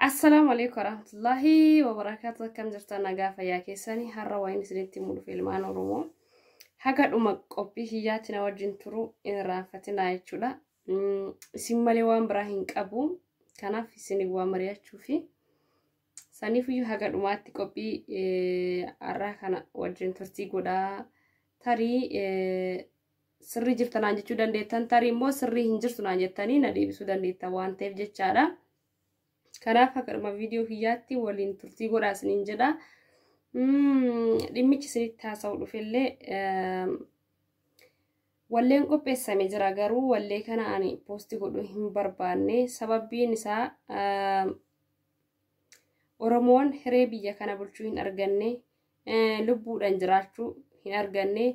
Assalaamu alaikum warahmatullahi wabarakaatu. Akkam jirtan? Nagaa fayyaa keessanii? Har'a waa'een isinitti himu dhufe, ilmaan Oromoo. Haga dhuma qophii kiyyaatti na wajjin turu hin irraanfatinaa jechuudha. Isin malee waan biraa hin qabu. Kanaaf isin waa mari'achuu fi saniifiyyuu haga dhumaatti qophii har'aa kana wajjin turtii godhaa. Tarii sirrii jirta naan jechuu dandeettan, tarii immoo sirrii hin jirtu naan jettanii na deebisuu dandeettan waan ta'eef jechaadha. Kanaaf haga dhuma viidiyoo kiyyaatti waliin turtii godhaa isiniin jedha. Dhimmichi isinitti haasa'u dhufellee walleen qopheessame jira, garuu wallee kana ani poostii godhuu hin barbaanne. Sababbiin isaa Oromoon hiree biyya kana bulchuu hin arganne, lubbuudhaan jiraachuu hin arganne,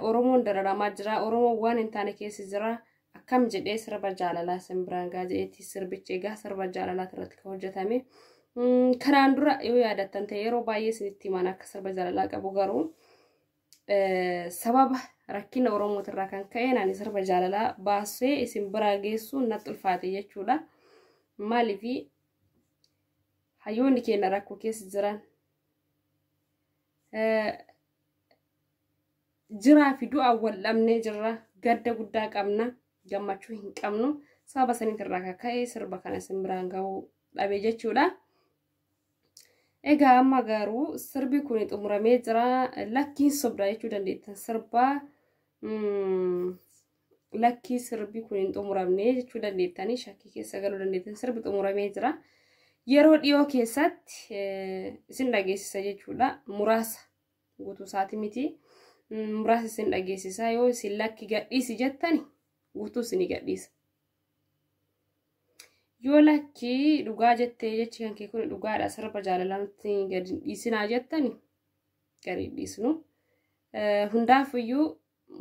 Oromoon dararamaa jira, Oromoon waan hin taane keessa jira. Akkam jedhee sirba jaalalaa simbiraan gaa jedheetti sirbichi egaa sirba jaalalaa irratti kan hojjetame. Kanaan dura yoo yaadattan ta'e yeroo baay'ee isinitti himan akka sirba jaalalaa qabu, garuu sababa rakkina Oromootirraa kan ka'e ani sirba jaalalaa baasee isin biraa geessu natti ulfaate jechuudha. Maaliif? Hayyoonni keenya rakkoo keessa jiran, jiraa fi du'a wal dhabnee jirra, gadda guddaa qabna, gammachuu hin qabnu. Sababa saniitirraa kan ka'e sirba kana isin biraan gahuu dhabe jechuudha. Egaa amma garuu sirbi kun xumuramee jira. Lakkiin sobdaa jechuu dandeettan, sirbaa lakkii sirbi kun hin xumuramne jechuu dandeettanii, shakkii keessa galuu dandeettan. Sirbi xumuramee jira. Yeroo dhiyoo keessatti isin dhageessisa jechuudha. Muraasa, guutuu isaati miti. Muraasa isin dhageessisa. Yoo isin lakki gadhiisi jettani, guutuu isin gadhiisa. Yoo lakkii dhugaa jettee, jechi kan kee kun dhugaadha, sirba jaalalaa nutti gadi dhiisinaa jettani, gadi dhiisnu. Hundaafiyyuu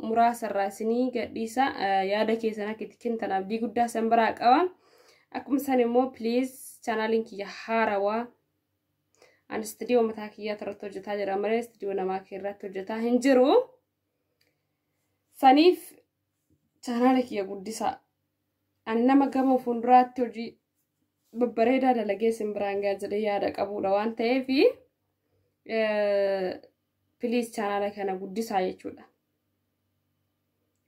muraasa irraa isinii gadhiisa. Yaada keessan akka itti kennitan abdii guddaa san biraa qaba. Akkuma san immoo please, chaanaaliin kiyya haarawaa. Ani istiidiyoo mataa kiyyaa irratti hojjetaa jira malee istiidiyoo namaa irratti hojjetaa hin jiru. Saniif chaanaala kiyya guddisaa. Ani nama gama fuulduraatti hojii babbareedaa dalagee isin biraan ga'a jedhee yaada qabudha waan ta'eef, please chaanaala kana guddisaa jechuudha.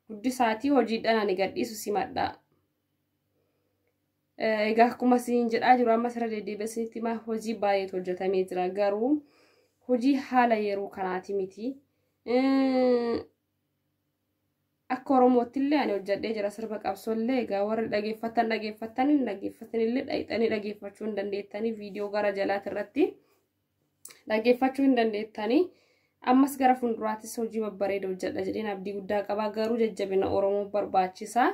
Guddisaatii hojiidhaan ani gadhiisu simadhaa. Egaa akkuma isin jedhaa jiru, amma sirra deddeebi'ee isinitti himaa, hojii baay'eetu hojjetamee jira, garuu hojii haala yeroo kanaati miti. Akka Oromootti illee ani hojjedhee jira sirba qabsoollee. Egaa warri dhageeffatan dhageeffatanii, dhaggeeffatan illee dhaqxanii dhageeffachuu hin dandeettanii, viidiyoo gara jalaati irratti dhageeffachuu hin dandeettanii. Ammas gara fuulduraattis hojii babbareeda hojjedha jedheen abdii guddaa qaba, garuu jajjabina Oromoo barbaachisa.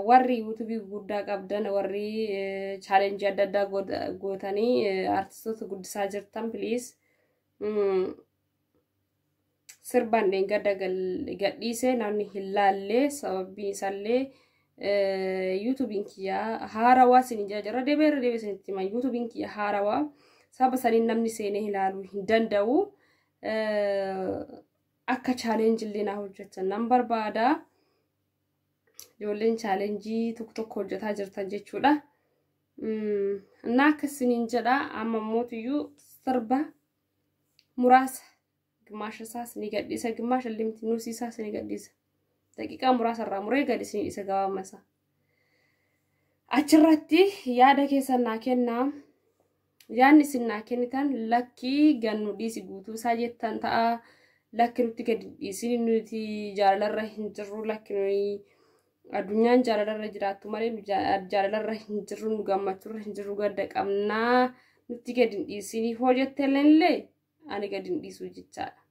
Warri yuutuubii guddaa qabdan, warri chaalenjii adda addaa gootanii artistoota guddisaa jirtan, please, sirbaan dheengadda gadhiise namni hin laalle. Sababbiin isaallee yuutuubiin kiyya haarawaa isin jira jira deebi'ee irra deebi'ee isinitti hima, yuutuubiin kiyya haarawaa. Sababa saniin namni seenee ilaaluu hin danda'u. Akka chaalenjii naa hojjetan nan barbaada. Ijoolleen chaalenjii tokko tokko hojjetaa jirtan jechuudha. Innaa akka isiniin jedha, amma mootiyyuu sirba muraasa gimmaasha isaas ni gadhiisa, gimmaasha illee miti, nuusii isaas ni gadhiisa. Daqiiqaa muraasa irraa muree gadi isin dhiisa gabaabuma isaa. Achirratti yaada keessan naa kennaa. Yaadni isin naa kennitan lakkii gannu dhiisi guutuu isaa jettan ta'a. Lakki nutti gadi dhiisin, nuti jaalalarra hin jirru, lakki nuyi addunyaan jaalalarra jiraattu malee jaalalarra hin jirru, nu gammachuurra hin jirru, gadda qabnaa, nutti gadi hin dhiisinii hoo jettellee, ani gadi hin dhiisu jechaadha.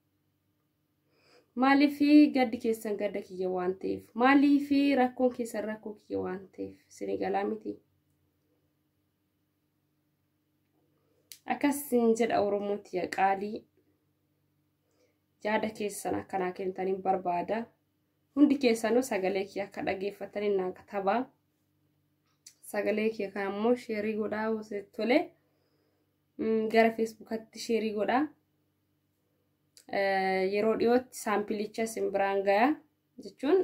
Maaliif? Gaddi keessan gadda kiyya waan ta'eef, maaliif? Rakkoon keessan rakkoo kiyya waan ta'eef. Isin galaa miti. Akkas isin jedha, Oromooti qaalii. Yaada keessan akkanaa kennitanii barbaada. Hundi keessanuu sagalee kiyya akka dhageeffatanii naan katabaa. Sagalee kiyya kana immoo sheerii godhaa, tole, gara feesbuukatti sheerii godhaa. Yeroo dhiyootti saampilicha isin biraan gaya jechuun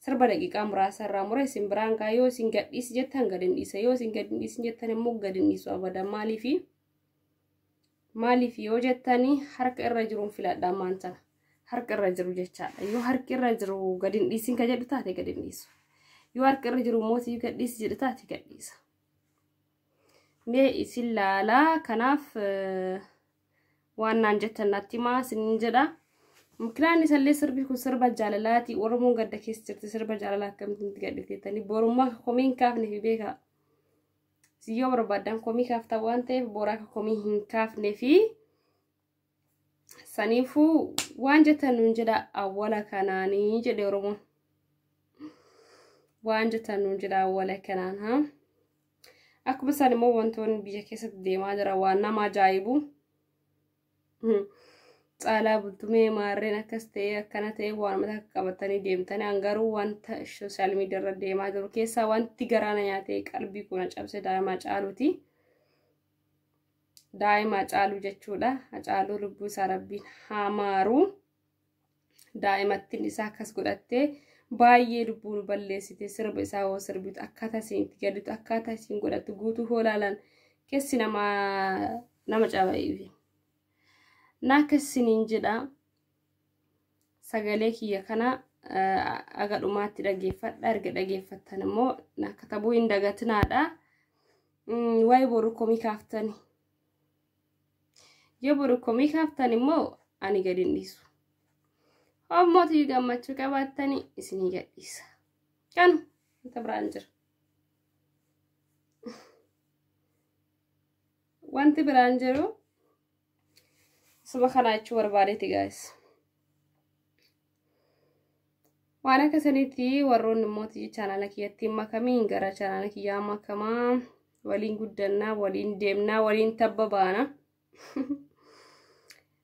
Sirba daqiiqaa muraasa irraa mura isin biraan gaa yoo isin gadhiisi jettan gad hin dhiisa yoo isin gad hin dhiisin jettan immoo gad hin dhiisu abadan maaliifi maaliif yoo jettanii harka irra jiruun filadha ammaan tana harka irra jiru jechaadha yoo harki irra jiru gad hin dhiisin ka jedhu taate gad hin dhiisu yoo harka irra jiru mootii gad dhiisi jedhu taate gad dhiisa. Mee isin laalaa kanaaf waan naan jettan natti himaa isiniin jedha. Muklaan isallee sirbi kun sirba jaalalaati. Oromoon gadda keessa jirti sirba jaalalaa akkamitti gadhifteettanii borummaa komii hin kaafne fi beekaa. Isin yoo barbaaddan komii kaaftan waan ta'eef boraa akka komii hin kaafne fi saniifuu waan jettan nuun jedha awwala kanaanii jedhe Oromoon. Waan jettan nuun jedha awwala kanaan haa. Akkuma isaan immoo wantoonni biyya keessatti deemaa jira waan nama ajaa'ibu. Caalaa Bultumee maarreen akkas ta'ee akkana ta'ee waan mataa qabatanii deemtanii hangaruu wanta sooshaal miidiyaa irra deemaa jiru keessaa wanti garaana nyaatee qalbii kuna cabse daa'ima caaluuti. Daa'ima caaluu jechuudha. Hacaaluu lubbuu isaa rabbiin haa maaru. Daa'imattiin isaa akkas godhattee baay'ee lubbuu nu balleessite sirba isaa hoo sirbitu akkaataa isiin itti gaditu akkaataa isiin godhattu guutuu hoo laalan keessi nama caba'iifi. Na akkasiniin jedha sagalee kiyya kana aga dhumaatti dhageeffadha erga dhageeffattan immoo na katabuu hin dagatinaadha. Waa'ee boru komii kaaftani. Yoo boru komii kaaftan immoo ani gadi hin dhiisu. Hommootu gammachuu qabaattani isinii gadhiisa. Kanu wanta biraan jira. Wanti biraan jiru suma kana jechuu barbaadeeti gaayis. Waan akkasanitti warroonni immoo chaanaala kiyyatti makamiin gara chaanaala kiyyaa makamaa waliin guddannaa waliin deemnaa waliin tabba baana.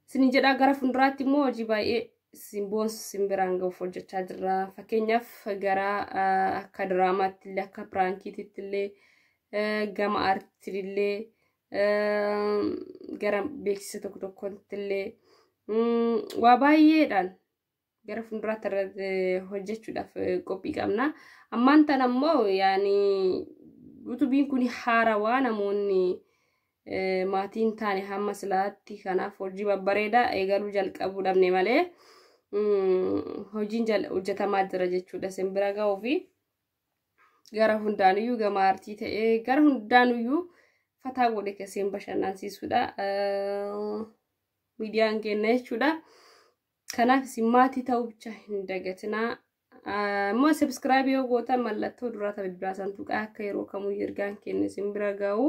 Isin jedhaa gara fuulduraatti immoo hojii baay'ee isin boonsu isin biraan gahuuf hojjechaa jirra. Fakkeenyaaf gara akka diraamaatti illee akka piraankiitti illee gama aartii illee gara beeksisa tokko tokkotti illee waa baay'eedhaan gara fuulduraatti hojjechuudhaaf qophii qabna. Ammaan tana immoo yaani yuutuubiin kun haarawaa namoonni maatiin taane hamma silaatti kanaaf hojii babbareedaa eegaluu jalqabuu dhabne malee hojiin hojjetamaa jira jechuudha. Isin bira gahuu fi gara hundaanuyyuu gama aartii ta'ee gara hundaanuyyuu fataa godhe keesseen bashannansiisuudha. Miidiyaan keenya jechuudha. Kanaaf isin maatii ta'uu bicha hin dagatinaa. Immoo sabiskiraabii yoo gootan mallattoo duraa bilbilaa santuuqaa akka yeroo kamuu ergaan keenya isin bira gahu.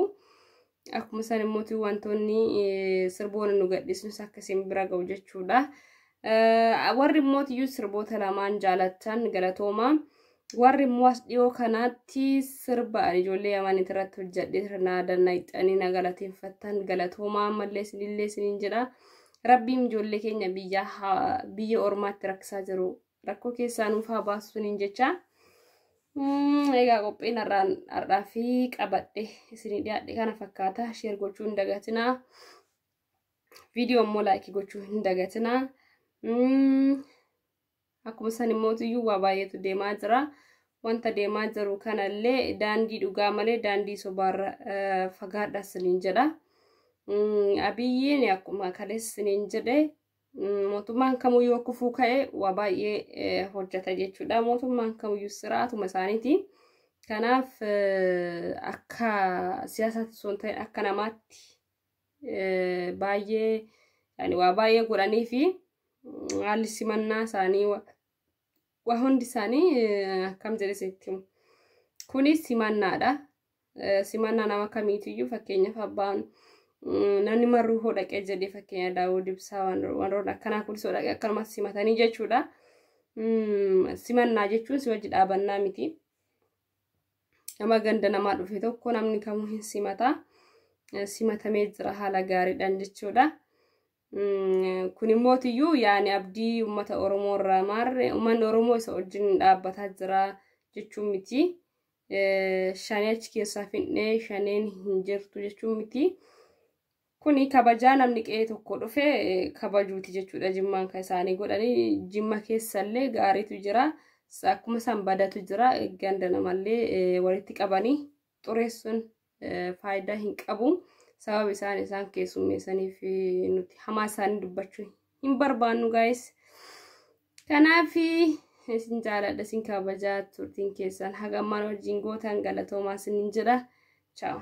Akkuma isaan immoo wantoonni sirboonni nu gadhiisnus akka isin bira gahu jechuudha. Warri immoo sirboota lamaan jaalattan galatooma. Warri immoo as dhiyoo kanaatti sirba ani ijoollee yamaniit irratti hojjedhee sirna dannaixanii na galateeffattan galatoomaa ammallee isinillee isiniin jedha. Rabbiin ijoollee keenya biyya ormaatti rakkisaa jiru rakkoo keessaa nuuf haa baasu isiniin jecha. Egaa qophiin har'aa fi qabadhe isinii dhiyaadhe kana fakkaata. Sheer gochuu hin dagatinaa. Viidiyoo immoo laayikii gochuu hin dagatinaa. Akkuma san immoo waa baay'eetu deemaa jira. Wanta deemaa jiru kanallee daandii dhugaa malee daandii sobaarra fagaadha isiniin jedha. Abiyyiin akkuma kaleessa isiniin jedhe mootummaan kamuyyuu kufuu ka'e waa baay'ee hojjeta jechuudha. Mootummaan kamuyyuu siraatuma isaaniiti. Kanaaf akka siyaasaatti osoo hin ta'in akka namaatti baay'ee waa baay'ee godhanii fi haalli simannaa isaanii waa hundi isaanii akkam jedhe isinitti himu. Kunis simannaadha. Simannaa nama kamiitiyyuu fakkeenyaaf abbaan namni marruu hoo dhaqee jedhee fakkeenya Daawud Ibsaa warroonni akkanaa kunis hoo dhaqee akkanumas simatanii jechuudha. Simannaa jechuun si wajji dhaabannaa miti. Nama ganda namaa dhufe tokko namni kamuu hin simata. Simatamee jira haala gaariidhaan jechuudha. Kun immoo yaani abdii uummata Oromoo irraa maarre uummanni Oromoo isa wajjin dhaabbataa jira jechuun miti. Shanee achi keessaa finne shaneen hin jirtu jechuun miti. Kuni kabajaa namni qe'ee tokko dhufe kabajuuti jechuudha. Jimmaan kan isaanii godhanii jimma keessallee gaariitu jira. Akkuma isaan badatu jira ganda namallee walitti qabanii xureessuun faayidaa hin qabu. Sababa isaan isaan keessummeessaniif nuti hamaa isaanii dubbachuu hin barbaannu gaayis. Kanaaf isin jaaladha, isin kabajaa, turtiin keessan haga ammaan wajjin gootan galatoomaa isinin jedha. Chaaw.